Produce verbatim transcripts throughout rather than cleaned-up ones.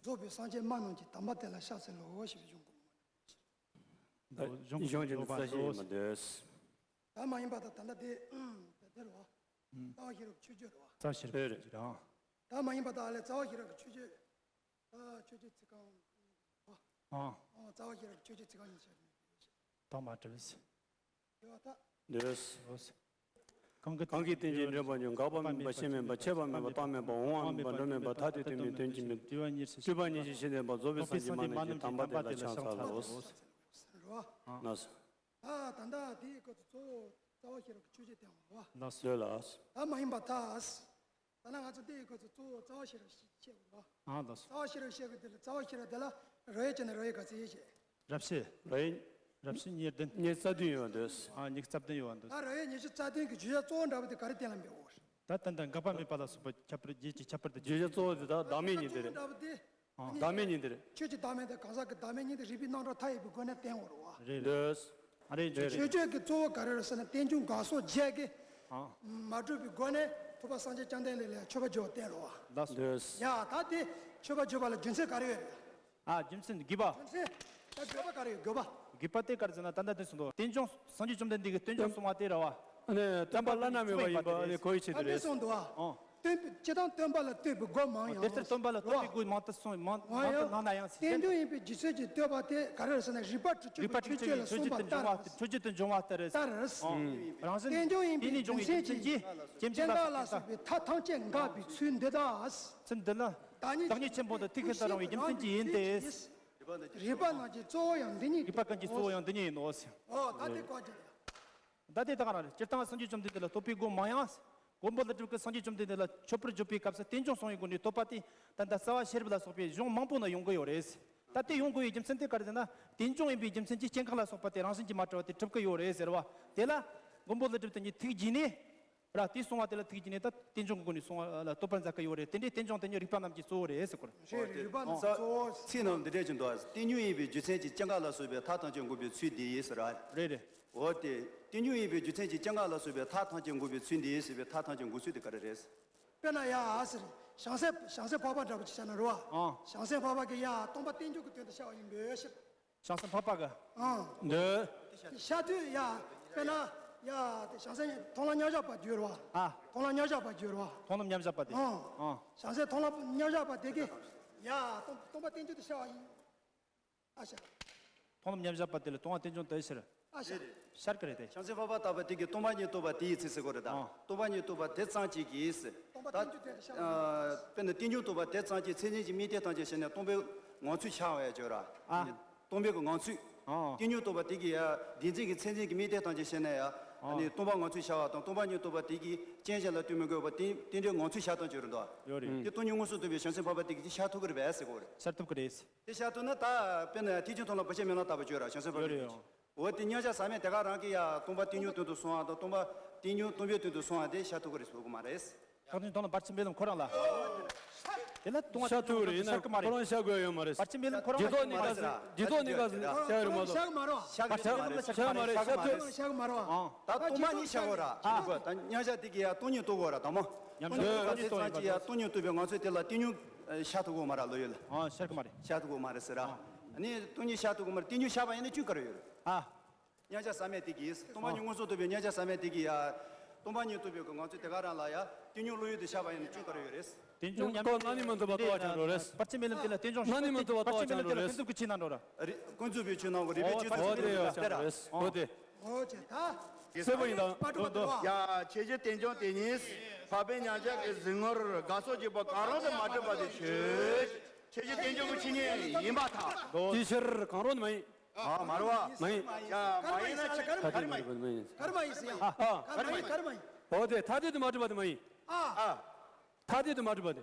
རྫོགས་པའི་སངས་རྒྱས་སྨྲ་རྣམས་ཀྱི། དམ་པ་དེ་ལ་ཕྱག་འཚལ་ལོ། ཞེས་པའི་གཞུང་གོ། གཞུང་གཞུང་གི་རྩ་ཤེས་ཡིན་པ་འདོད། ད་མ་ཡིན་པ་དང་ད་ལྟ་དེ་དེ་རེད་བ། རྩ་བ་ཤེས་རབ་ཆོས་བརྒྱད་རེད་བ། རྩ་ཤེས་རབ་ཆོས་བརྒྱད་རེད། ད་མ་ཡིན་པ་དག་ལས་རྩ་བ་ཤེས་རབ་ཀྱི་ཆོས་བརྒྱད། ད་ཆོས་བརྒྱད་ཚིག་རྐང་། ཨ། ཨ། རྩ་བ་ཤེས་རབ་ཀྱི་ཆོས་བརྒྱད་ཚིག་རྐང་གཉིས་ཆགས་ཀྱི་མེད་པའི་ཕྱིར། དང་མ་བྲལ། ཡོད་ད། འདོད། གང་གི་རྟེན་ཅིང་འབྲེལ་བར་འབྱུང་། འགག་པ་མེད་པ། ཞེན་མེད་པ། ཆད་པ་མེད་པ། རྟག་མེད་པ། འོང་བ་མེད་པ། འགྲོ་མེད་པ། ཐ་དད་དོན་མེད། དོན་གྱི་མེད། སྤྲོས་པ་ཉེར་ཞི། སྤྲོས་པ་ཉེར་ཞི་ཞེས་བསྟན་པ་རྫོགས་པའི་སངས་རྒྱས་སྨྲ་རྣམས་ཀྱི། དམ་པ་དེ་ལ་ཕྱག་འཚལ་ལོ། ལགས་སོ། ད་ད་ལྟ་དེའི་སྐབས་སུ་གཙོ་བོ་རྩ་བ་ཤེས་རབ་ཀྱི་ཆོས་བརྒྱད་བསྟན་པ་རེད་བ། ལགས་སོ། ལགས། ད་མ་ཡིན་པ་ད། ད་ལྟ་ང་ཚོ་དེའི་སྐབས་སུ་གཙོ་བོ་རྩ་བ་ཤེས་རབ་ཤེས་དགོས་རེད་བ། ཨ། ལགས་སོ། རྩ་བ་ཤེས་རབ་ཤེས་དགོས་དེ་ལ་རྩ་བ་ཤེས་རབ་དེ་ལ་རོལ་དབྱངས་བྱས་ན་རོལ་དབྱངས་ག་ཚད་ཡོད་ཤེས། རབ་བྱེད། རོལ་དབྱངས། རབ་བྱེད་ཉེར་བདུན། ཉེར་རྩ་བདུན་ཡོད་འདོད། ཨ། ཉེར་རྩ་བདུན་ཡོད་འདོད། ད་རོལ་དབྱངས་ཉེར་རྩ་བདུན་གྱི་བརྗོད་བྱ་གཙོ་བོ་འདྲ་བོ་དེ་ག་རེ་བསྟན་ལ་འབད་དགོས་རེད། ད་ད་ལྟ་འགག་པ་མེད་པ་ལ་སོགས་པ་ཁྱད་པར་རྒྱུད་ཀྱི་ཁྱད་པར་དུ། བརྗོད་བྱ་གཙོ་བོ་དེ་དག་བདག་མེད་གཉིས་དེ་རེད། བདག་མེད་གཉིས་དེ། ཆོས་ཀྱི་བདག་མེད་དང་གང་ཟག་གི་བདག་མེད་གཉིས་དེ་རིགས་པའི་རྣམ་གྲངས་མཐའ་ཡས་པའི་སྒོ་ནས་བསྟན་དགོས་རེད་བ། རེད། འདོད། ཨ། རེད། ཆོས་བརྗོད་ཀྱི་གཙོ་བོ་ག་རེ་རེད་ཟེར་ན་རྟེན་འབྱུང་འགག་སོགས་བརྒྱད་ཀྱིས། ཨ། མ་གྲུབ་པའི་སྒོ་ནས་ཐུབ་པ་སངས་རྒྱས་བཅོམ་ལྡན་འདས་ལ་མཆོད་པ་བརྗོད་པ་བསྟན་རེད་བ། ལགས་སོ། འདོད། ཡ་ད་དེ་མཆོད་པ་བརྗོད་པ་ལ་རྒྱུ་མཚན་ག་རེ་ཡོད་རེད། ཨ། རྒྱུ་མཚན་དགོས་པ། རྒྱུ་མཚན། ད་དགོས་པ་ག་རེ་ཡོད་དགོས་པ། དགོས་པ་དེ་ག་རེ་ཟེར་ན་ད་ལྟ་དེ་གསུངས་འདུག་རྟེན་འབྱུང་སངས་རྒྱས་བཅོམ་ལྡན་འདས་ཀྱིས་རྟེན་འབྱུང་གསུངས་པ་དེ་རེད་བ། ཨ་ནི་སྟོན་པ་བླ་ན་མེད་པ་ཡིན་པ་ནི་གོ་ཡི་ཆེད་དུ་རེད། ཨ། སྟོན་པས་གསུངས་འདུག་ཨ། ཨ། སྟོན་པའི་སྤྱིར་བཏང་སྟོན་པ་ལ་ལྟོས་པའི་སྒོ་མང་ཡང་། དེ་ལྟར་སྟོན་པ་ལ་ལྟོས་པའི་སྒོ་མང་དུ་སོང་མང་མང་དུ་སྣང་ན་ཡང་། རྟེན་འབྱུང་ཡིན་པའི་རྒྱུ་མཚན་གྱིས་ལྟོས་པ་དེ་ག་རེ་རེད་ཟེར་ན་རིགས་པ་དྲུག་ཅུ་རིགས་པ་དྲུག་ཅུ་ཡི་ཆོས་ཅན་དུ་འབྱུང་བ་ལྟར། ཆོས་ཅན་དུ་འབྱུང་བ་ལྟར་རེད། ལྟར། ཨ། རང་བཞིན་རྟེན་འབྱུང་ཡིན་པའི་རྒྱུ་མཚན་གྱིས་སྐྱེ་འཇིག་ལ་སོགས་པའི་མཐའ་ཐམས་ཅད་འགག་པའི་ཚུལ་འདི་དག་ཚུལ་འདི་ལ། བདག་ཉིད་ཀྱི་ཆོས་ཀྱི་བདག་ཉིད་ཆེན་པོ་འདི་ཐུགས་ཤིན་ཏུ་རིང་བའི་རྒྱུ་མཚན་གྱིས་ཡིན་ཏེ། རིགས་པ་རྣམས་ཀྱི་གཙོ་བོ་ཡང་འདི་ཉིད། རིགས་པ་ཀུན་གྱི་གཙོ་བོ་ཡང་འདི་ཉིད་ཡིན་ནོ། ཨོ་ད་དེ་བཀའ་བརྒྱུད། ད་དེ་ད་ག་རང་རེད། སྤྱིར་བཏང་སངས་རྒྱས་བཅོམ་ལྡན་འདས་ལ་ལྟོས་པའི་སྒོ་མང་ཡང་། མགོན་པོ་ཀླུ་སྒྲུབ་ཀྱིས་སངས་རྒྱས་བཅོམ་ལྡན་འདས་ལ་མཆོད་པར་བརྗོད་པའི་སྐབས་སུ་རྟེན་འབྱུང་གསུངས་པའི་སྒོ་ནས་ལྟོས་པ་དེ། ད་ལྟ་རྩ་བ་ཤེས་རབ་ལ་སོགས་པའི་གཞུང་མང་པོ་ན་ཡོང་གི་ཡོད་རེད། ད་དེ་ཡོང་དགོས་པའི་རྒྱུ་མཚན་དེ་ག་རེ་ཟེར་ན། རྟེན་འབྱུང་ཡིན་པའི་རྒྱུ་མཚན་གྱིས་སྐྱེ་འགག་ལ་སོགས་པ་དེ་རང་བཞིན་གྱིས་མ་གྲུབ་པ་དེ་གྲུབ་ཀྱི་ཡོད་རེད་ཟེར་བ། དེ་ལ་མགོན་པོ་ཀླུ་སྒྲུབ་དེ་ཉིད་ཐུགས་དགྱེས་ནས། ར་དེ་གསུང་བ་དེ་ལ་ཐུགས་དགྱེས་ནས་ད་རྟེན་འབྱུང་གི་སྒོ་ནས་གསུང་བ་ལ་ལྟོས་པར་མཛད་ཀྱི་ཡོད་རེད། དེ་འདྲའི་རྟེན་འབྱུང་དེ་ཉིད་རིགས་པ་རྣམས་ཀྱི་གཙོ་བོ་རེད་ཟེར་གོ་རེད། རེད་རེད། རིགས་པ་རྣམས་ཀྱི་གཙོ་བོ། ཚིག་ནང་འདི་འདྲས་ཀྱི་འདུག་རྟེན་འབྱུང་ཡིན་པའི་རྒྱུ་མཚན་གྱིས་སྐྱེ་འགག་ལ་སོགས་པའི་མཐའ་ཐམས་ཅད་འགོག་པའི་ཚུལ་འདི་ཡིན་ཟེར་ར། རེད་རེད། འོ་དེ། རྟེན་འབྱུང་ཡིན་པའི་རྒྱུ་མཚན་གྱིས་སྐྱེ་འགག་ལ་སོགས་པའི་མཐའ་ཐམས་ཅད་འགོག་པའི་ཚུལ་འདི་ཡིན་ཟེར་བའི་མཐའ་ཐམས་ཅད་འགོག་ཚུལ་དེ་ག་རེ་རེད། དཔེར་ན་ཡ་ཟེར། བྱང་སེམས་བྱང་སེམས་འཕགས་པ་འདྲ་པོ་ཅིག་བྱས་ན་རེད་བ། ཨང་། བྱང་སེམས་འཕགས་པ་གིས་ཡ་སྟོང་པ་རྟེན་འབྱུང་གི་དོན་དུ་ཤར་བ་ཡིན་པས་ཤེས། བྱང་སེམས་འཕགས་པ་གིས། ཨང་། འདོད། ཤར་དུས་ཡ། དཔེར་ན། ཡ། དེ་བྱང་སེམས་མཐོང་ལམ་མཉམ་བཞག་པ་བརྗོད་རེད་བ། ཨ། མཐོང་ལམ་མཉམ་བཞག་པ་བརྗོད་རེད་བ། མཐོང་ལམ་མཉམ་བཞག་པ་དེ། ཨང་། ཨང་། བྱང་སེམས་མཐོང་ལམ་མཉམ་བཞག་པ་དེ་གིས། ཡ། སྟོང་སྟོང་པ་རྟེན་འབྱུང་དུ་ཤར་བ་ཡིན། ཨ་ཤ། མཐོང་ལམ་མཉམ་བཞག་པ་དེ་ལ་སྟོང་པ་རྟེན་འབྱུང་དུ་ཤར། ཨ་ཤ། ཤར་གི་རེད་དེ། བྱང་སེམས་འཕགས་པ་ལྟ་བུ་དེ་གིས་སྟོང་པ་ཉིད་རྟོགས་པ་དེའི་ཚིག་ཟེར་གོ་རེད་ད། ཨང་། སྟོང་པ་ཉིད་རྟོགས་པ་དེ་ཙམ་གཅིག་གིས། སྟོང་པ་རྟེན་འབྱུང་དུ་ཤར་བ་ཡིན། དཔེར་ན་རྟེན་འབྱུང་རྟོགས་པ་དེ་ཙམ་གྱིས་མཚན་ཉིད་ཀྱི་དམིགས་གཏད་ཐམས་ཅད་ཤེས་ནས་སྟོང་པའི་ངང་ཚུལ་ཤར་བ་ཡ་བརྗོད་ར། ཨ། སྟོང་པའི་གི་ངང་ཚུལ། ཨང་། རྟེན་འབྱུང་རྟོགས་པ་དེ་གིས་ཡ་བདེན་འཛིན་གྱི་མཚན་འཛིན་གྱི་དམིགས་གཏད་ཐམས་ཅད་ཤེས་ནས་ཡ། ཨ་ནི་སྟོང་པ་ངང་ཚུལ་ཤར་བ་དང་སྟོང་པ་ཉིད་རྟོགས་པ་དེ་གིས་རྐྱེན་གཞན་ལ་ལྟོས་མི་དགོས་པར་རྟེན་རྟེན་འབྲེལ་ངང་ཚུལ་ཤར་སྟངས་བརྗོད་རེད་འདུག་ཡོད་རེད། དེ་སྟོང་ཉིད་མངོན་སུམ་རྟོགས་པའི་བྱང་སེམས་འཕགས་པ་དེ་གིས་དེ་ཤར་ཐུབ་ཀྱི་རེད་པས་ཟེར་གོ་རེད། ཤར་ཐུབ་ཀྱི་རེད། དེ་ཤར་ཐུབ་ན་ད་དཔེར་ན་ཐེག་ཆེན་མཐོང་ལམ་བར་ཆད་མེད་ལམ་ལྟ་བུ་བརྗོད་ར་བྱང་སེམས་འཕགས་པའི་ཡོད་རེད། འོ་དེ་མཉམ་གཞག་ཟབ་མོ་དེ་ག་རང་གིས་ཡ་སྟོང་པ་རྟེན་འབྱུང་དོན་དུ་སོང་བ་དང་སྟོང་པ་རྟེན་འབྱུང་སྟོང་པའི་དོན་དུ་སོང་བ་དེ་ཤར་ཐུབ་ཀྱི་རེད་ཟེར་གོ་མ་རེད། ཐེག་ཆེན་མཐོང་ལམ་བར་ཆད་མེད་ལམ་ཁོ་རང་ལ། དེ་ལ་སྟོང་པ་ཤར་ཐུབ་རེད་ཡིན་ན་ཤར་གི་མ་ཁོ་རང་རེད། ཤར་དགོས་ཡོད་མ་རེད། བར་ཆད་མེད་ལམ་ཁོ་རང་རྒྱུ་ལ་ཐོག་གནས་སྐབས་སུ་རྒྱུ་ཐོག་གནས་སྐབས་སུ་ཤར་ཡོད་མ་གཏོགས། ཤར་གི་མ་རེད། ཤར་གི་མ་རེད། ཤར་གི་མ་རེད། ཤར་གི་མ་རེད། ཨང་། ད་སྟོང་པ་ཉིད་ཤར་དགོས་ར། ཨ། ད་མཉམ་གཞག་དེ་གིས་ཡ་སྟོང་ཉིད་རྟོགས་དགོས་ར་དང་མོ། མཉམ་གཞག་སྟོང་ཉིད་རྟོགས་ཡིན་པ་རེད། སྟོང་ཉིད་རྟོགས་པའི་ངང་ཚུལ་དེ་ལ་རྟེན་འབྱུང་ཤར་ཐུབ་དགོས་མ་ར་ལོ་ཡོད་ལ། ཨང་། ཤར་གི་མ་རེད། ཤར་ཐུབ་དགོས་མ་རེད་ཟེར་ར། ཨང་། ཨ་ནི་སྟོང་ཉིད་ཤར་ཐུབ་དགོས་མ་རེད། རྟེན་འབྱུང་ཤར་བ་ཡིན་ན་སྐྱོན་ག་རེ་ཡོད་རེད། ཨ། མཉམ་གཞག་ཟབ་མོ་དེ་གིས་སྟོང་པ་ཉིད་མངོན་སུམ་རྟོགས་པའི་མཉམ་གཞག་ཟབ་མོ་དེ་གིས་ཡ། སྟོང་པ་ཉིད་རྟོགས་པའི་གི་ངང་ཚུལ་དེ་ག་རང་ལ་ཡ། རྟེན་འབྱུང་བློ་ཡུལ་དུ་ཤར་བ་ཡིན་ན་སྐྱོན་ག་རེ་ཡོད་རེད། རྟེན་འབྱུང་མཉམ་གཞག་ཁོ་རྣམ་སྨིན་མི་མཐུན་པ་རྟོགས་པ་ཅན་འགྲོ་རེད། བར་ཆད་མེད་ལམ་དེ་ལ་རྟེན་འབྱུང་རྟེན་འབྱུང་རྟོགས་པའི་ཆོས་རྣམས་འགྲོ་ར། རེ་ཀུན་རྫོབ་པའི་ཆོས་རྣམས་གོ་རེ་བའི་ཆོས་ཚོགས་ཀྱི་ཆོས་རྣམས་ལ་ལྟ་ར། འོ་དེ། འོ་ཅེ་ད། གསལ་པོ་ཡིན་ད། འོ་འདུག་འདུག་ཡ། ཁྱད་གཞི་རྟེན་འབྱུང་དེ་ཉིད་འཕགས་པའི་མཉམ་གཞག་གི་གཟིགས་ངོར་དགག་སོགས་བྱེད་པ་གང་རུང་དུ་མ་གྲུབ་པ་དེ་ཆོས་ཁྱད་གཞི་རྟེན་འབྱུང་གི་ཆོས་ཉིད་ཡིན་པར་ཐལ། དེའི་ཕྱིར་གང་རུང་དུ་མ་ཡིན། ཨ། མ་རེད་བ། མ་ཡིན། ཡ། མ་ཡིན་ན་ཆོས་ག་རེ་མ་ཡིན། ག་རེ་མ་ཡིན། ག་རེ་མ་ཡིན་ཟེར་ཡ། ཨ། ག་རེ་མ་ཡིན། ག་རེ་མ་ཡིན། འོ་དེ་ཐ་དད་དུ་མ་གྲུབ་པ་དེ་མ་ཡིན། ཨ། ཨ། ཐ་དད་དུ་མ་གྲུབ་པ་དེ།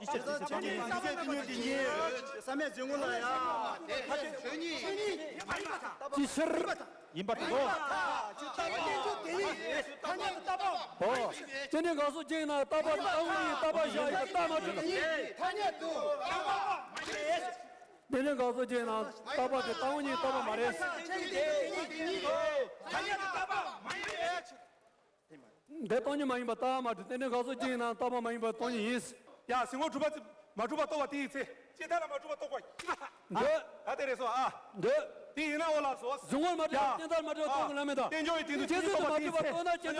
ཅི་ཕྱིར་ཅི་ཕྱིར་ཏུ་ཉོན་དེ་ཉིད་བསམ་ཡས་ཟེར་ངོ་ལ་ཡ། ཅི་ཕྱིར་ཡིན་པར་ཐལ་ལོ། ཨོ། དེ་ནས་གང་སོགས་ཅི་ཡིན་ན་རྟག་པ་དེ་རྟག་དངོས་ཡིན། རྟག་པ་བཞག་ཡིན་པ་རྟགས་མ་གྲུབ། དེ་ནས་གང་སོགས་ཅི་ཡིན་ན་རྟག་པ་དེ་རྟག་དངོས་ཡིན། རྟག་པ་མ་རེད། འདི་སྟོང་ཉིད་མ་ཡིན་པ་རྟགས་མ་གྲུབ། དེ་ནས་གང་སོགས་ཅི་ཡིན་ན་རྟག་པ་མ་ཡིན་པ་སྟོང་ཉིད་ཡིན། ཡ། གཞུང་ངོར་གྲུབ་པ་མ་གྲུབ་པ་རྟོགས་པ་དེའི་ཚེ། ཇི་ལྟར་མ་གྲུབ་པ་རྟོགས་པ་ཡིན་པར་ཐལ། འདོད། ད་དེ་རེད་སོ། ཨ། འདོད། དེ་ཡིན་ན་འོ་ལགས་སོ། གཞུང་ངོར་མ་གྲུབ་པ་ཡ། ཇི་ལྟར་མ་གྲུབ་པ་རྟོགས་དགོས་ལབ་མེད་ད། རྟེན་འབྱུང་བའི་སྟེང་དུ་ཆོས་ཚུལ་དུ་མ་གྲུབ་པ་རྟོགས་པ་དེའི་ཚེ། ད་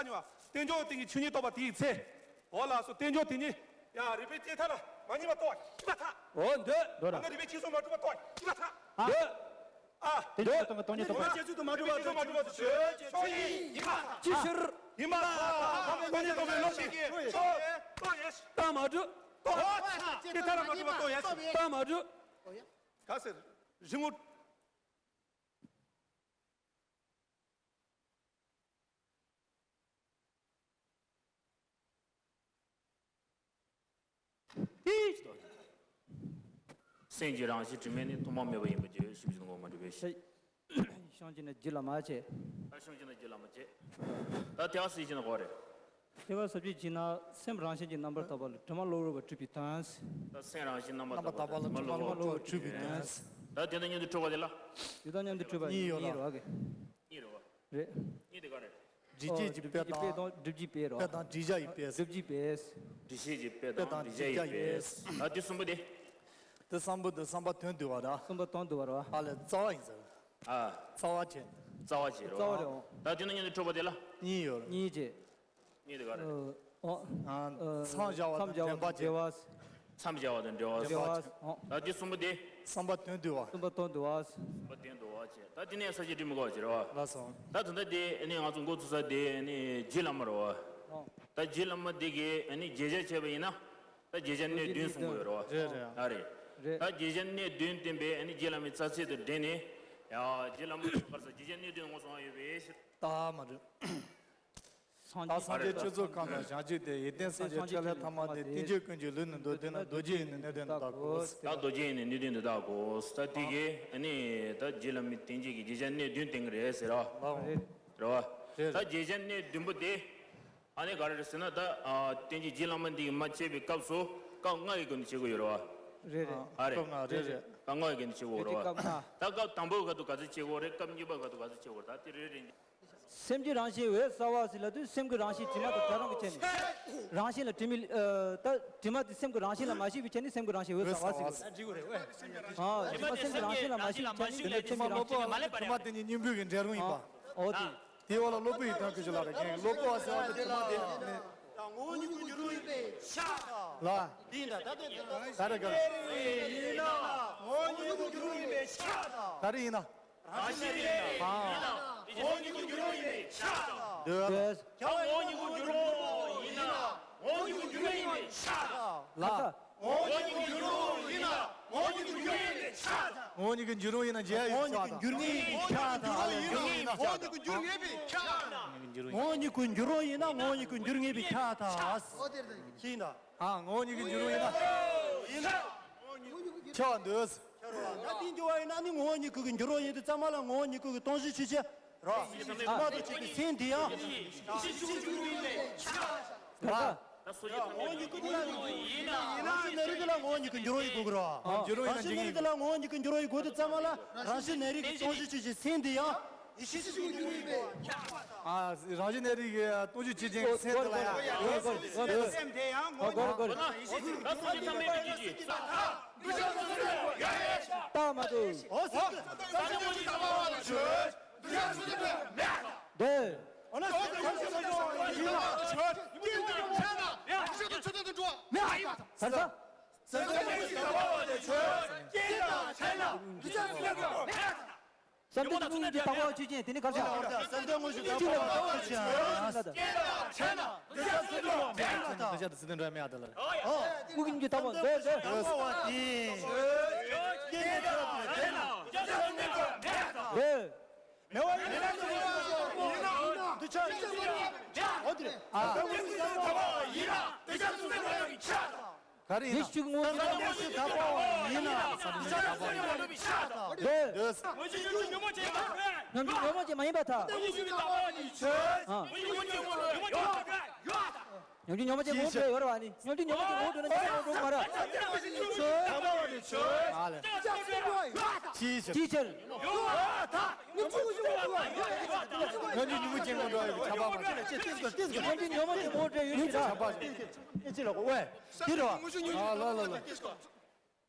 ཉོ་བ། རྟེན་འབྱུང་བའི་སྟེང་གི་ཆོས་ཉིད་རྟོགས་པ་དེའི་ཚེ། འོ་ལགས་སོ། རྟེན་འབྱུང་དེ་ཉིད། ཡ། རིགས་པས་དཔྱད་མཐར་མ་ངེས་པ་རྟོགས་པ་ཡིན་པར་ཐལ། འོ་འདོད། འདོད་ར། ད་ནི་རིགས་པས་དཔྱད་སོགས་མ་གྲུབ་པ་རྟོགས་པ་ཡིན་པར་ཐལ། འདོད། ཨ། དེ་འདོད། ཉིད་སྟོང་གི་སྟོང་ཉིད་སྟོང་པ། དཔྱད་ཚུལ་དུ་མ་གྲུབ་པ་ཆོས་ཉིད་ཡིན་པར་ཐལ། ཅི་ཕྱིར། ཡིན་པར་ཐལ། སྟོང་ཉིད་སྟོང་པའི་ལོག་པའི་ཆོས་ཉིད་རྟོགས་པ་ཡིན། རྟགས་མ་གྲུབ། རྟོགས་པ་ཡིན། དཔྱད་མཐར་མ་གྲུབ་པ་རྟོགས་པ་ཡིན། རྟགས་མ་གྲུབ། ག་ཟེར། གཞུང་ངོར། སེམས་ཀྱི་རང་བཞིན་དྲི་མེད་ནི། ཐོག་མ་མེད་པ་ཡིན་པར་བརྗོད། གཞུང་གི་ནི་ངོ་མ་འདྲི་བའི་ཕྱིར། གཞུང་གི་ནི་རྒྱུད་ལ་མ་བྱས། ད་གཞུང་གི་ནི་རྒྱུད་ལ་མ་བྱས། ད་དེ་བ་སྲིད་ཀྱི་ནི་གོ་རེད། དེ་བ་སྲིད་ཀྱི་ན་སེམས་རང་བཞིན་གྱིས་རྣམ་པར་དག་པ་ལ་དྲི་མ་གློ་བུར་བ་གྲུབ་པའི་དོན། ད་སེམས་རང་བཞིན་རྣམ་པར་དག་པ་ལ་དྲི་མ་གློ་བུར་བ་གྲུབ་པའི་དོན། ད་དེ་དང་མཉམ་དུ་འཁྲུལ་པ་དེ་ལ། དེ་དང་མཉམ་དུ་འཁྲུལ་པ་གཉིས་ཡོད་ལ། གཉིས་རེད་བ་གི། གཉིས་རེད་བ། རེད། གཉིས་དེ་ག་རེད། སྒྲིབ་བྱེད་ཀྱི་དཔེ་དང་། སྒྲིབ་བྱེད་ཀྱི་དཔེ་དང་སྒྲིབ་བྱེད་དཔེ་རེད་བ། དཔེ་དང་སྒྲིབ་བྱ་ཡི་དཔེ། སྒྲིབ་བྱེད་དཔེ། སྒྲིབ་བྱེད་ཀྱི་དཔེ་དང་སྒྲིབ་བྱ་ཡི་དཔེ། ད་དེ་གསུམ་པོ་དེ། དེ་གསུམ་པོ་དེ་གསུམ་པ་དོན་བསྡུ་བ་ར། གསུམ་པ་དོན་བསྡུ་བ་ར་བ། ཨ་ལས་རྩ་བ་ཡིན་ཟེར། ཨ། རྩ་བ་བྱེད། རྩ་བ་བྱེད་རོ། རྩ་བ་རེད་འོ། ད་དེ་ནས་མཉམ་དུ་འཁྲུལ་པ་དེ་ལ། གཉིས་ཡོད་རེད། གཉིས་བྱེད། གཉིས་དེ་ག་རེད། ཨ། ཨོ། ཨ། མཚམས་སྦྱར་བ་དང་འདྲེན་པ་བྱེད། འབྲེལ་བ། མཚམས་སྦྱར་བ་དང་འབྲེལ་བ། འབྲེལ་བ། ཨོ། ད་དེ་གསུམ་པོ་དེ། གསུམ་པ་དོན་བསྡུ་བ། གསུམ་པ་དོན་བསྡུ་བ། གསུམ་པ་དོན་བསྡུ་བ་བྱེད། ད་དེ་ནས་ས་བཅད་འབྲི་མི་དགོས་བྱེད་རོ། ལགས་སོ། ད་ད་ལྟ་དེ་ཨ་ནི་ང་ཚོ་འགོ་ཚུགས་ས་དེ་ཨ་ནི་རྗེ་བླ་མ་རོ། ཨོ། ད་རྗེ་བླ་མ་དེ་གིས་ཨ་ནི་བརྗོད་བྱ་བྱས་པ་ཡིན་ན། ད་བརྗོད་བྱ་གནས་བདུན་གསུང་གི་ཡོད་རེད་བ། རེད་རེད། ཨ་རེད། རེད། ད་བརྗོད་བྱ་གནས་བདུན་བསྟན་པའི་ཨ་ནི་རྗེ་བླ་མའི་རྩ་ཚིག་ཏུ་དྲངས་ནས། ཡ། རྗེ་བླ་མ་གིས་ག་རེ་ཟེར། བརྗོད་བྱ་གནས་བདུན་ངོ་སོང་བ་ཡོད་པའི་ཕྱིར། རྟགས་མ་གྲུབ། སངས་རྒྱས་སྤྱི་གཙུག་གང་དང་བྱང་ཆུབ་སྟེ། ཡོན་ཏན་སངས་རྒྱས་ཆོས་ལས་ཐ་མ་སྟེ། བསྟན་བཅོས་ཀུན་གྱི་ལུས་ནི་མདོར་བསྟན་ན། རྡོ་རྗེ་ཡི་ནི་གནད་དོན་དུ་བརྟག་གོ། ད་རྡོ་རྗེ་ཡི་ནི་གནད་དོན་དུ་བརྟག་གོ། ད་དེ་གིས་ཨ་ནི་ད་རྗེ་བླ་མའི་བསྟན་བཅོས་ཀྱི་བརྗོད་བྱ་གནས་བདུན་བསྟན་གྱི་རེད་ཟེར་རོ། རེད། རེད་བ། རེད། ད་བརྗོད་བྱ་གནས་བདུན་པོ་དེ། ཨ་ནི་ག་རེ་རེད་ཟེར་ན། ད་ཨ་བསྟན་བཅོས་རྗེ་བླ་མ་འདི་གིས་མ་བྱས་པའི་སྐབས་སུ་སྐབས་ལྔ་ཡི་སྒོ་ནས་བྱེད་དགོས་ཡོད་རེད་བ། རེད་རེད། ཨ་རེད། སྐབས་ལྔ་རེད་རེད། སྐབས་ལྔ་ཡི་སྒོ་ནས་བྱེད་དགོས་རེད་བ། སྐབས་ལྔ། ད་སྐབས་དང་པོའི་སྐབས་སུ་ག་ཚོད་བྱེད་དགོས་རེད། སྐབས་གཉིས་པའི་སྐབས་སུ་ག་ཚོད་བྱེད་དགོས་རེད། ད་དེ་རེ་རེ་ནས། སེམས་ཀྱི་རང་བཞིན་འོད་གསལ་བ་ཟེར་ལབ་དུས་སེམས་ཀྱི་རང་བཞིན་དྲི་མ་དང་བྲལ་རང་གི་ཆ་ནས། རང་བཞིན་ལ་དྲི་མི་ཨ་ད་དྲི་མ་དེ་སེམས་ཀྱི་རང་བཞིན་ལ་མ་ཞུགས་པའི་ཆ་ནས་སེམས་ཀྱི་རང་བཞིན་འོད་གསལ་བ་ཟེར་གྱི་རེད། ཨ་དྲི་མ་དེ་སེམས་ཀྱི་རང་བཞིན་ལ་མ་ཞུགས་པའི་ཆ་ནས་དེ་ལ་སེམས་ཀྱི་རང་བཞིན་ལ་མ་ཞུགས། དྲི་མ་གློ་བུར་བ་དང་དྲི་མ་དེ་ཉིད་གཉེན་པོའི་གི་འབྲས་བུ་ཡིན་པ། ཨོ་དེ། དེའི་འོག་ལ་གློ་བུར་བའི་དོན་ཁོ་ཅིག་ལ་རེ་ཁེངས། གློ་བུར་བ་ཟེར་བ་དེ་དྲི་མ་དེ། ཡང་ངོ་བོ་ཉིད་ཀྱི་འགྱུར་བ་ཡིན་པས་ཁྱབ་དང་། ལ། དེ་ཡིན་ད། ད་དེ་དེ་ལ། ག་རེ་ག་རེ། ཡིན་ན་ངོ་བོ་ཉིད་ཀྱི་འགྱུར་བ་ཡིན་པས་ཁྱབ་དང་། ག་རེ་ཡིན་ན། རང་བཞིན་ཡིན་ན་ངོ་བོ་ཉིད་ཀྱི་འགྱུར་བ་ཡིན་པས་ཁྱབ་དང་། འདོད། ཡང་ངོ་བོ་ཉིད་ཀྱི་འགྱུར་བ་ཡིན་ན་ངོ་བོ་ཉིད་ཀྱི་འགྱུར་བ་ཡིན་པས་ཁྱབ་དང་། ལ། ངོ་བོ་ཉིད་ཀྱི་འགྱུར་བ་ཡིན་ན་ངོ་བོ་ཉིད་ཀྱི་འགྱུར་བ་ཡིན་པས་ཁྱབ་དང་། ངོ་བོ་ཉིད་ཀྱི་འགྱུར་བ་ཡིན་ན་འཇལ་ཡོད་ཁྱབ་དང་། ངོ་བོ་ཉིད་ཀྱི་འགྱུར་བ་ཡིན་ན་ངོ་བོ་ཉིད་ཀྱི་འགྱུར་བ་ཡིན་པས་ཁྱབ་དང་། ངོ་བོ་ཉིད་ཀྱི་འགྱུར་བ་ཡིན་ན་ངོ་བོ་ཉིད་ཀྱི་འགྱུར་ངེས་པས་ཁྱབ་དང་། ཤེས་ཡིན་ད། ཨ། ངོ་བོ་ཉིད་ཀྱི་འགྱུར་བ་ཡིན་ན། ཡིན་ན། ཁྱབ་འདོད། ད་དེ་འགྱུར་བ་ཡིན་ན་ནི་ངོ་བོ་ཉིད་ཀྱི་འགྱུར་བ་ཡིན་དུས་ཙམ་པ་ལ་ངོ་བོ་ཉིད་ཀྱི་སྟོང་གཞི་ཆོས་ཅན། རོ། མ་དང་བཅས་པའི་སེམས་དེ་ཡང་། ད་ད་སོ་སོ་ཡིན་ན་ནི་ངོ་བོ་ཉིད་ཀྱི་འགྱུར་བ་ཡིན་དགོས་ཀྱི་རོ། འགྱུར་བ་ཡིན་ན་འཇིག་རྟེན་ལ་ངོ་བོ་ཉིད་ཀྱི་འགྱུར་བ་ཡིན་དགོས་དུས་ཙམ་པ་ལ་རང་བཞིན་གནས་རིགས་ཀྱི་སྟོང་གཞི་ཆོས་ཅན་སེམས་དེ་ཡང་། ཡེ་ཤེས་སྤྱི་བོ་འགྱུར་བའི་དཔེ། ཨ། རང་བཞིན་གནས་རིགས་ཀྱི་སྟོང་ཆོས་ཆོས་ཅན་གྱི་སེམས་དེ་ལ་ཡང་། སེམས་དེ་ཡང་སྔོན་གྱི་ད་ཚོགས་ཀྱི་ཚང་མས་ཀྱི་ཀྱི། རྟགས་མ་དུ། འོ་ཟེར་གྱི། སངས་རྒྱས་དངོས་གཞི་དམ་པ་བ་ལ་ཆོས། འདུ་བྱེད་ཚུལ་ཁྲིམས་མེད། འདོད། འོ་ན་སངས་རྒྱས་དངོས་གཞི་དམ་པ་བ་ལ་ཆོས། རྐྱེན་དང་ཕྲད་ན་འདུ་བྱེད་དང་ཆོས་ཅན་དུ་འགྲོ་བ་མེད། ག་ས། སངས་རྒྱས་དངོས་གཞི་དམ་པ་བ་ལ་ཆོས། རྐྱེན་དང་ཕྲད་ན་འདུ་བྱེད་ཚུལ་ཁྲིམས་མེད། སངས་རྒྱས་དངོས་གཞི་དམ་པ་བ་ཆོས་ཅན། དེ་ནི་ག་རེ་ཟེར། སངས་རྒྱས་དངོས་གཞི་དམ་པ་བ་ཆོས་ཅན། འདུ་བྱེད་དང་ཚུལ་ཁྲིམས་མེད་པ་དང་། འདུ་བྱེད་དང་ཚུལ་ཁྲིམས་མེད་པ་དང་། དངོས་གཞི་དམ་པ་བ་དེ། དམ་པ་བ་དེ། རྐྱེན་དང་ཕྲད་ན་འདུ་བྱེད་ཚུལ་ཁྲིམས་མེད་པ་དང་། མེད་པ་ཡིན་ན། འདུ་བྱེད་ཚུལ་ཁྲིམས་མེད་པ་དང་། འོ་དེ་རེད། ཨ། དངོས་གཞི་དམ་པ་བ་ཡིན་ན་འདུ་བྱེད་ཚུལ་ཁྲིམས་མེད་པ་དང་། ག་རེ་ཡིན་ན། ཡེ་ཤེས་དངོས་གཞི་དམ་པ་བ་ཡིན་ན། འདོད། ཉམས་རྒྱུ་ཉོན་མོངས་ཅན་མ་ཡིན་པར་ཐལ། ཨ། ཉམས་རྒྱུ་ཉོན་མོངས་ཅན་ངོ་བོ་འདྲ་ཡོད་རེད་བ་ནི། ཉམས་རྒྱུ་ཉོན་མོངས་ཅན་ངོ་བོ་འདྲ་ན་ཅི་ཡང་འགྲོ་མ་རེད། དམ་པ་བ་དེ་ཆོས། ཨ་ལས། ཅིའི་ཕྱིར། ཅིའི་ཕྱིར། ཉམས་རྒྱུ་ཉོན་མོངས་ཅན་ངོ་བོ་འདྲ་ཡོད་པའི་ཁྱབ་པ་མ་རེད། ཉམས་རྒྱུ་ཉོན་མོངས་ཅན་ངོ་བོ་འདྲ་ཡོད་པའི་ཁྱབ་པ་མ་རེད། ཨེ་ཅི་ལ་གོ་ཝེ། དེ་རེད་བ། ཨ་ལ་ལ་ལ།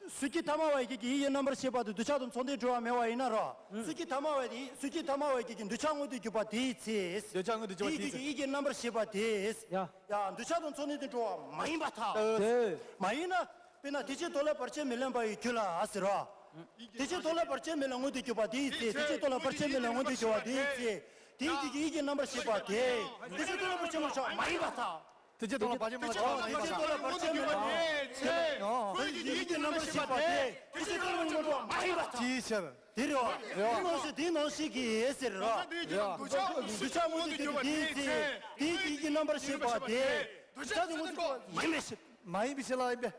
གཟུགས་ཀྱི་ཐ་མ་བ་ཡི་གེ་ཡིད་ཀྱི་རྣམ་པར་ཤེས་པ་དེ་འདོད་ཆགས་དང་ཚོགས་ལྡན་གྲོལ་བ་མེད་པ་ཡིན་ན་རོ། གཟུགས་ཀྱི་ཐ་མ་བ་དེ་གཟུགས་ཀྱི་ཐ་མ་བ་ཡི་གེ་འདོད་ཆགས་མངོན་དུ་གྱུར་པ་དེའི་ཚེ། འདོད་ཆགས་མངོན་དུ་གྱུར་པ་དེའི་ཚེ། ཡིད་ཀྱི་ཡིད་ཀྱི་རྣམ་པར་ཤེས་པ་དེ། ཡ། ཡ། འདོད་ཆགས་དང་ཚོགས་ལྡན་གྲོལ་བ་མ་ཡིན་པར་ཐལ། དེ། མ་ཡིན་ན། དཔེར་ན་དེ་ཕྱིར་མཐོལ་ལོ་བར་ཆད་མེད་ལེན་པ་ཡི་རྒྱུད་ལ་ཟེར་རོ། དེ་ཕྱིར་མཐོལ་ལོ་བར་ཆད་མེད་ལ་མངོན་དུ་གྱུར་པ་དེའི་ཚེ། དེ་ཕྱིར་མཐོལ་ལོ་བར་ཆད་མེད་ལ་མངོན་དུ་གྱུར་པ་དེའི་ཚེ། དེའི་ཡིད་ཀྱི་ཡིད་ཀྱི་རྣམ་པར་ཤེས་པ་དེ། དེ་ཕྱིར་མཐོལ་ལོ་བར་ཆད་མེད་ལ་མ་ཡིན་པར་ཐལ། དེ་ཕྱིར་མཐོལ་ལོ་བར་ཆད་མེད་ལ་མངོན་དུ་གྱུར་པ་དེའི་ཚེ། དེ་ཡིད་ཀྱི་རྣམ་པར་ཤེས་པ་དེ། དེ་ཕྱིར་མཐོལ་ལོ་བར་ཆད་མེད་ལ་མངོན་དུ་མ་ཡིན་པར་ཐལ། ཅིའི་ཕྱིར། དེ་རེད་བ། དེ་ནང་བཞིན་དེའི་ནང་བཞིན་གྱི་ཟེར་རོ། འདོད་ཆགས་མངོན་དུ་གྱུར་པ་དེའི་ཚེ། དེའི་ཡིད་ཀྱི་རྣམ་པར་ཤེས་པ་དེ། འདོད་ཆགས་དེ་མངོན་དུ་གྱུར་པ་མ་ཡིན་པའི་ཕྱིར། མ་ཡིན་པའི་ཕྱིར་ལ་ཡིན་པས།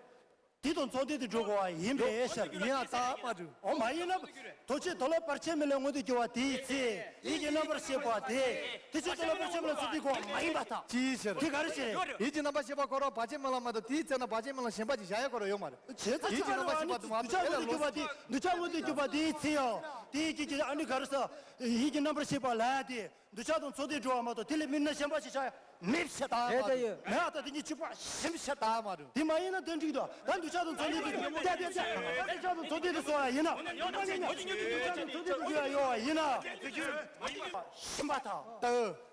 དེ་དང་ཚོགས་ལྡན་དུ་འགྲོ་དགོས་པ་ཡིན་པའི་ཕྱིར། ཡིན་ཡང་རྟགས་མ་གྲུབ། འོ་མ་ཡིན་ན། དེ་ཕྱིར་མཐོལ་ལོ་བར་ཆད་མེད་ལ་མངོན་དུ་གྱུར་པ་དེའི་ཚེ། ཡིད་ཀྱི་རྣམ་པར་ཤེས་པ་དེ། དེ་ཕྱིར་མཐོལ་ལོ་བར་ཆད་མེད་ལ་ཚོགས་ལྡན་དགོས་པ་མ་ཡིན་པར་ཐལ། ཅིའི་ཕྱིར། དེ་ག་རེ་བྱས་རེད། ཡིད་ཀྱི་རྣམ་པར་ཤེས་པ་ཁོ་རང་བར་ཆད་མེད་ལ་མ་གཏོགས་དེའི་ཚེ་ན་བར་ཆད་མེད་ལ་གཞན་པ་ཅིག་བཞག་ཡ་ཁོ་རང་ཡོད་མ་རེད། བྱས་ཙང་ཡིད་ཀྱི་རྣམ་པར་ཤེས་པ་དུ་མ་འདོད་ཆགས་མངོན་དུ་གྱུར་པ་དེ། འདོད་ཆགས་མངོན་དུ་གྱུར་པ་དེའི་ཚེ་ཡང་། དེའི་ཡིད་ཀྱི་ཨ་ནི་ག་རེ་ཟེར། ཡིད་ཀྱི་རྣམ་པར་ཤེས་པ་ལ་དེ། འདོད་ཆགས་དང་ཚོགས་ལྡན་འགྲོ་བ་མ་གཏོགས་དེ་ལས་མིན་ན་གཞན་པ་ཞིག་བྱ་ཡ་མེད་ཤ་སྟག་མ་རེད། མེད་ཨ་ད་དེ་གཉིས་གཅིག་པ་ཞིམ་ཤ་སྟག་མ་རེད། དེ་མ་ཡིན་ན་དོན་འགྲིག་འདུག་ད་འདོད་ཆགས་དང་ཚོགས་ལྡན་དེ་ཏེ་ཏེ་འདོད་ཆགས་དང་ཚོགས་ལྡན་དེ་སོང་ཡ་ཡིན་ན། འདོད་ཆགས་དང་ཚོགས་ལྡན་དེ་ཡོད་ཡ་ཡིན་ན། ཞིམ་པ་དང་། ད་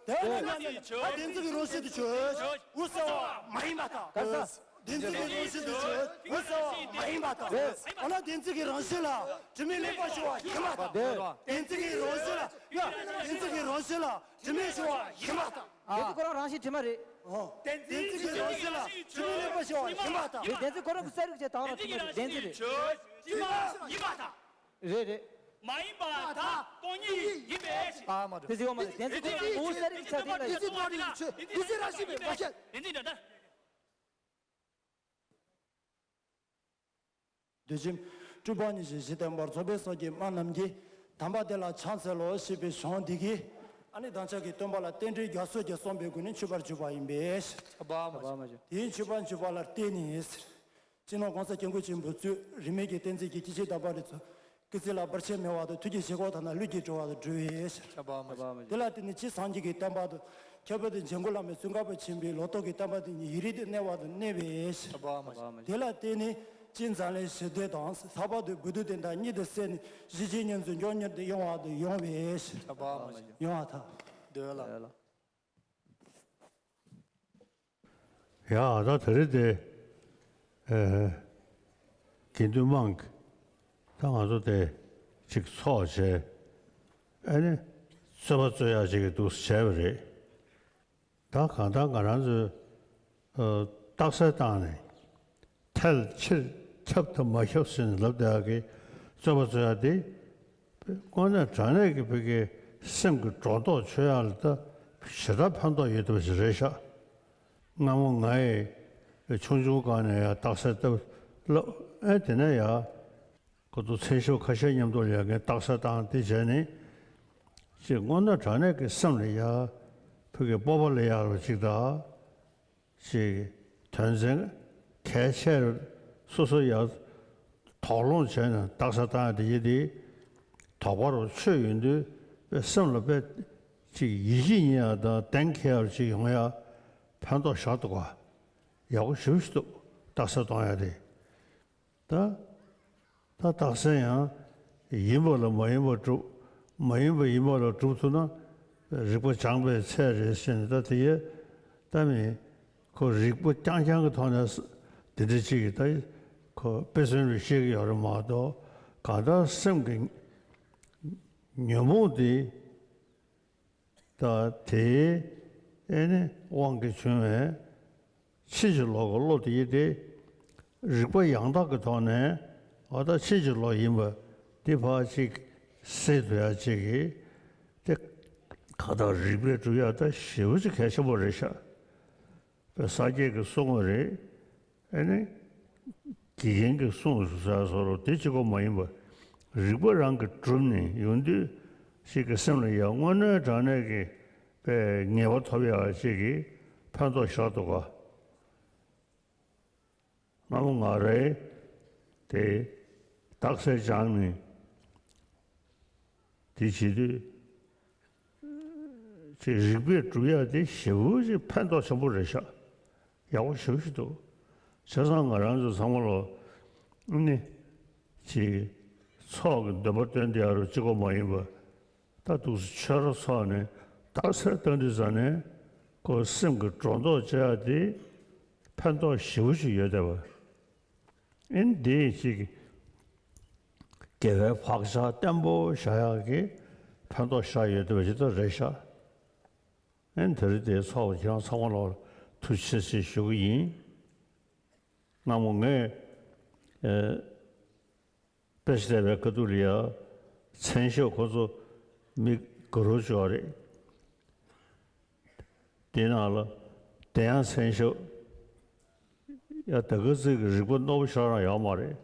དེ་ནི་ད་བདེན་འཛིན་གྱི་རང་བཞིན་དུ་ཆོས། འོད་གསལ་བ་མ་ཡིན་པ་དང་། བདེན་འཛིན་གྱི་རང་བཞིན་དུ་ཆོས། འོད་གསལ་བ་མ་ཡིན་པ་དང་། འོ་ན་བདེན་འཛིན་གྱི་རང་བཞིན་ལ་དྲི་མས་ལེགས་པར་སྦྱར་བ་ཡིན་པ་དང་། བདེན་འཛིན་གྱི་རང་བཞིན་ལ་ཡ། བདེན་འཛིན་གྱི་རང་བཞིན་ལ་དྲི་མས་སྦྱར་བ་ཡིན་པ་དང་། བདེན་འཛིན་ཁོ་རང་རང་བཞིན་དྲི་མ་རེད། འོ། བདེན་འཛིན་གྱི་རང་བཞིན་ལ་དྲི་མས་ལེགས་པར་སྦྱར་བ་ཡིན་པ་དང་། བདེན་འཛིན་ཁོ་རང་གི་གསལ་རིག་བྱས་དང་ལ་དྲི་མ་རེད། བདེན་འཛིན་རེད། དྲི་མ་ཡིན་པ་དང་། རེད་རེད། མ་ཡིན་པ་དག་སྟོང་ཉིད་ཡིན་པའི་ཕྱིར། ཨ་མ་རེད། དེ་ཟེར་བ་མ་རེད། བདེན་འཛིན་ཁོ་རང་ངོ་བོ་གསལ་རིག་ཆ་དེ་ལ་ཡིན། བདེན་འཛིན་རང་བཞིན་མེད་པ་ཤེས། བདེན་འཛིན་འདྲ་འདྲ། བདུད་བཞི་སྤྲུལ་པ་ཉི་ཤུ་བཞི་བསྟན་པར་རྫོགས་པའི་སངས་རྒྱས་སྨྲ་རྣམས་ཀྱིས། དམ་པ་དེ་ལ་ཕྱག་འཚལ་ལོ་ཞེས་པའི་གཞུང་འདི་གིས། ཨ་ནི་དམ་བཅའ་གི་སྟོན་པ་ལ་རྟེན་འབྲེལ་རྒྱ་མཚོ་གིས་གསུངས་པའི་སྒོ་ནས་མཆོད་པར་གྱུར་པ་ཡིན་པས། ཨ་བ་མ་བྱ། དེའི་མཆོད་པ་མཆོད་པ་ལ་བརྟེན་ནས། སྤྱི་ནོར་༸གོང་ས་༸སྐྱབས་མགོན་ཆེན་པོ་གཙོས་རིས་མེད་ཀྱི་བསྟན་འཛིན་གྱི་སྐྱེས་ཆེན་དམ་པ་རེ་ཚོ། སྐུ་ཚེ་ལ་བར་ཆད་མེད་པ་དང་ཐུགས་ཀྱི་བཞེད་དགོངས་དག་ན་ལུས་ཀྱི་གྲོལ་བ་དང་འགྲོ་བའི་ཕྱིར། ཨ་བ་མ་བྱ། དེ་ལ་བརྟེན་ནས་ཕྱིས་སངས་རྒྱས་ཀྱི་བསྟན་པ་དང་། ཁྱད་པར་དུ་འཇམ་མགོན་བླ་མའི་ཚུལ་ཁ་པ་ཆེན་པོའི་ལོ་ཏོག་གི་བསྟན་པ་དེ་ཉིད་ཡུན་རིང་དུ་གནས་པ་དང་གནས་པའི་ཕྱིར། ཨ་བ་མ་བྱ། དེ་ལ་བརྟེན་ནས་ཕྱིས་འཛམ་གླིང་ཞི་བདེ་དང་། ལྷག་པར་དུ་བོད་དུ་བསྟན་དང་གཉིས་དུ་གསལ་ནས་གཞིས་བྱེས་གཉིས་འཛིན་མགྱོགས་མྱུར་དུ་ཡོང་བ་དང་ཡོང་བའི་ཕྱིར། ཨ་བ་མ་བྱ། ཡོང་བ་དང་། འདོད་ལ། ཡ་ད་དེ་རིང་དེ། ཨེ། དགེ་འདུན་དམངས་ཀྱིས་ད་ང་ཚོ་དེ་ཅིག་ཚོགས་བྱས། ཨ་ནི་རྩོད་པ་རྩོད་ཡག་ཅིག་གི་འདུག་བྱས་པ་རེད། ད་གང་ལྟར་ང་རང་ཚོས། ཨ། རྟགས་གསལ་བཏང་ནས། ཐལ་ཕྱིར་ཁྱབ་དང་མ་ཁྱབ་ཟེར་ནས་ལབ་བསྡད་ཡག་གི་རྩོད་པ་རྩོད་ཡག་དེ། དངོས་གནས་དྲང་གནས་ཀྱི་བོད་ཀྱི་སེམས་ཀྱི་སྒྲོ་འདོགས་ཆོད་ཡག་ལ་ད་ཞེ་དྲག་ཕན་ཐོགས་ཡོད་བསྡད་པ་ཞིག་རེད་ཤག་སྔ་མོ་ང་ཡི་ཆུང་ཆུང་སྒང་ནས་ཡང་རྟགས་གསལ་ལྟ་བུ་ལབ། ཨེ་དེ་ནས་ཡང་ཁོ་ཚོ་མཚན་ཞབས་ཁ་ཤས་མཉམ་དུ་ལ་ཡང་ངས་རྟགས་གསལ་བཏང་དེ་བྱས་ནས། ཅིག་དངོས་གནས་དྲང་གནས་ཀྱི་སེམས་ལ་ཡ་བོད་ཀྱི་སྤོབས་པ་སླེབས་ཡག་ཅིག་དང་། ཅིག་དོན་ཚན་གལ་ཆེར་སོ་སོ་ཡར་དོགས་སློང་བྱས་ནས་རྟགས་གསལ་བཏང་ཡག་དེ་ཡིན་ཏེ། དོགས་པ་རུ་ཆོད་ཡོང་དུས་ པའི་སེམས་ལ་དཔེ་ཅིག་ཡིད་ཆེས་ཡིན་ཡ་དང་གདེང་འཁེལ་ཡ་ཅིག་ཡོང་ཡ་ཕན་ཐོགས་བཞག་འདུག་ག། ཡག་པོ་ཞེ་པོ་ཞིག་འདུག། རྟགས་གསལ་གཏོང་ཡ་དེ། ད་ད་རྟགས་གསལ་ཡང་ཡིན་པ་ལ་མ་ཡིན་པ་སྒྲུབ། མ་ཡིན་པ་ཡིན་པ་ལ་སྒྲུབ་ཐུབ་ན་རིག་པ་སྦྱངས་པའི་ཚད་རེད་ཟེར་ནས། ད་དེ་ཡས་ད་མི་ཁོ་རིག་པ་རྐྱང་རྐྱང་གི་ཐོག་ནས་འདི་འདྲ་ཅིག་གི་ད་ཁོ་དཔེ་མཚོན་རེ་བཤད་ཀྱི་ཡོད་རེད་མ་གཏོགས། གང་ལྟར་སེམས་ཀྱི་ཉོན་མོངས་དེ། ད་དེའི་ཨེ་ནི་དབང་གིས་བྱུང་བའི་ཕྱིན་ཅི་ལོག་གི་བློ་དེ་ཡིན་ཏེ། རིག་པ་ཡང་དག་གི་ཐོག་ནས་འོ་ད་ཕྱིན་ཅི་ལོག་ཡིན་པ་དེ་ཕར་ཅིག་སེལ་ཐུབ་ཡ་ཅིག་གི་དེ་ག་ད་རིག་པས་སྒྲུབ་ཡ་ད་ཞེ་པོ་ཅིག་གལ་ཆེན་པོ་རེད་ཤག། པའི་ས་སྐྱའི་གི་གསུང་བ་རེད། ཨེ་ནི། དགེ་རྒན་གྱི་གསུང་ཟེར་བཟོ་འདྲ་དེ་གཅིག་པོ་མ་ཡིན་པ། རིག་པ་རང་གིས་གྲུབ་ནས་ཡོང་དུས་ཞིག་གི་སེམས་ལ་ཡ་དངོས་གནས་དྲང་གནས་ཀྱི་པའི་ངེས་པ་ཐོབ་ཡ་ཅིག་གི་ཕན་ཐོགས་བཞག་འདུག་ག། སྔ་མོ་ང་རའི་དེ་རྟགས་གསལ་སྦྱངས་ནས། དེ་བྱེད་དུས་ཅིག་རིག་པས་སྒྲུབ་ཡ་དེ་ཞེ་པོ་ཅིག་ཕན་ཐོགས་ཆེན་པོ་རེད་ཤག། ཡག་པོ་ཞེ་པོ་ཞིག་འདུག། བྱས་ཙང་ང་རང་ཚོ་ཚང་མ་ལོ་ནི་ཅིག་ཚོགས་ཀྱི་འདོན་པ་བཏོན་བསྡད་ཡ་རུ་གཅིག་པོ་མ་ཡིན་པ། ད་འདུག་སེ་ཆོས་ར་ཚོགས་ནས་རྟགས་གསལ་བཏང་དུས་ཙ་ནས་ཁོ་སེམས་ཀྱི་སྒྲོ་འདོགས་བཅད་ཡ་དེ་ཕན་ཐོགས་ཞེ་པོ་ཞིག་ཡོད་བསྡད་པ། ཨེ་འདི་ཅིག་དགེ་བའི་བག་ཆགས་བརྟན་པོ་བཞག་ཡག་གི་ཕན་ཐོགས་བཞག་ཡོད་བསྡད་པ་ཅིག་ད་རེད་ཤག། ཨེ་དེ་རིང་དེའི་ཚོགས་ལ་ཁྱེད་རང་ཚང་མ་ལ་ཐུགས་རྗེ་ཆེ་ཞུ་གི་ཡིན། སྔ་མོ་ངས་ཨེ་དཔེ་ཆ་བལྟས་པའི་ཁ་ཐུག་ལ་ཡ་མཚན་ཞབས་ཁོ་ཚོ་མི་དགའ་རབ་བྱུང་བ་རེད། དེའི་ནང་ལ་དེ་ཡང་མཚན་ཞབས། ཡ་ད་ག་ཚོད་ཀྱི་རིག་པ་རྣོ་པོ་ཞེ་དྲག་ཡོད་མ་རེད།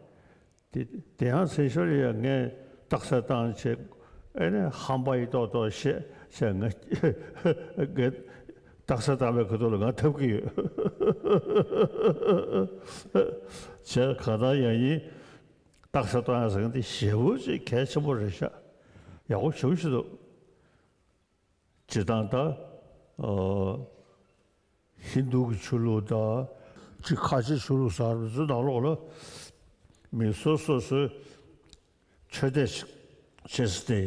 དེ་དེ་ཡང་མཚན་ཞབས་ལ་ཡ་ངས་རྟགས་གསལ་བཏང་བྱས། ཨེ་ནས་ཧམ་པ་ཡིན་མདོག་མདོག་བྱས་བྱས་ང་ངས་རྟགས་གསལ་བཏང་བའི་ཁ་ཐུག་ལ་ང་ཐབས་ཀྱི་ཡོད། བྱས་གང་ལྟར་ཡང་ཡིན། རྟགས་གསལ་བཏང་ཡ་ཟེར་མཁན་དེ་ཞེ་པོ་ཅིག་གལ་ཆེན་པོ་རེད་ཤག། ཡག་པོ་ཞེ་པོ་ཞིག་འདུག། སྤྱིར་བཏང་ད། ཨ། ཧིན་རྡུ་གི་ཆོས་ལུགས་དང་། ཅིག་ཁ་ཆེ་ཆོས་ལུགས་ཟེར་བ་ཚོའི་ནང་ལོགས་ལ། མི་སོ་སོ་སོའི་ཆོས་དད་བྱེད་ས་དེ་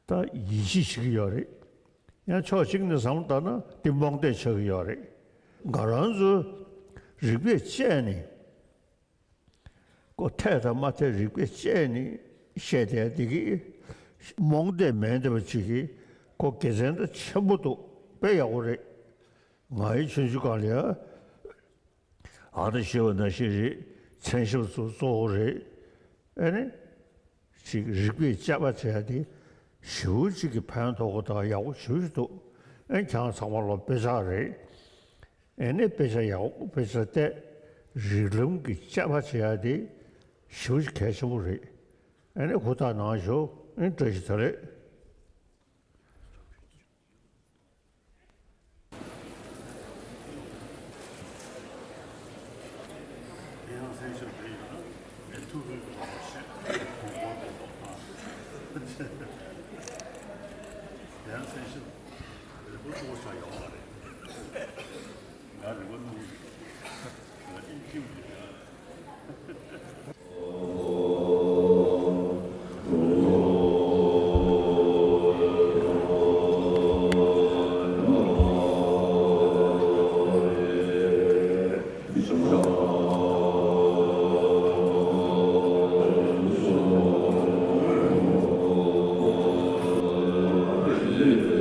ད་ཡིད་ཆེས་བྱེད་ཀྱི་ཡོད་རེད། ཡང་ཕྱོགས་གཅིག་ནས་བསམ་བློ་བཏང་ན་དེ་རྨོངས་དད་ཆགས་ཀྱི་ཡོད་རེད། ང་རང་ཚོ་རིག་པས་དཔྱད་ནས། ཁོ་འཐད་དང་མ་འཐད་རིག་པས་དཔྱད་ནས་བཤད་བསྡད་དེ་གིས་རྨོངས་དད་མེད་བསྡད་པ་ཅིག་གིས་ཁོ་དགེ་མཚན་ད་ཆེན་པོ་འདུག། དཔེ་ཡག་པོ་རེད། ང་ཡི་ཆུང་ཆུང་སྒང་ལ་ཡ། ཨ་ད་ཞུས་པ་ནང་བཞིན་རེད། མཚན་ཞབས་ཚོ་གཙོ་བོ་རེད། ཨེ་ནི། ཅིག་རིག་པས་དཔྱད་པ་བྱས་ཏེ་ཞེ་པོ་ཅིག་གི་ཕན་ཐོགས་པ་དང་ཡག་པོ་ཞེ་པོ་ཅིག་འདུག། ཨེ་ཁྱེད་རང་ཚང་མ་ལོ་དཔེ་ཆ་རེད། ཨེ་ནི་དཔེ་ཆ་ཡག་པོ་དཔེ་ཆ་བལྟས། རིགས་ལམ་གྱི་དཔྱད་པ་བྱེད་ཡ་དེ་ཞེ་པོ་ཅིག་གལ་ཆེན་པོ་རེད། ཨེ་ནི་ཧུར་ཐག་གནང་ཤོག། ཨེ་བཀྲ་ཤིས་བདེ་ལེགས།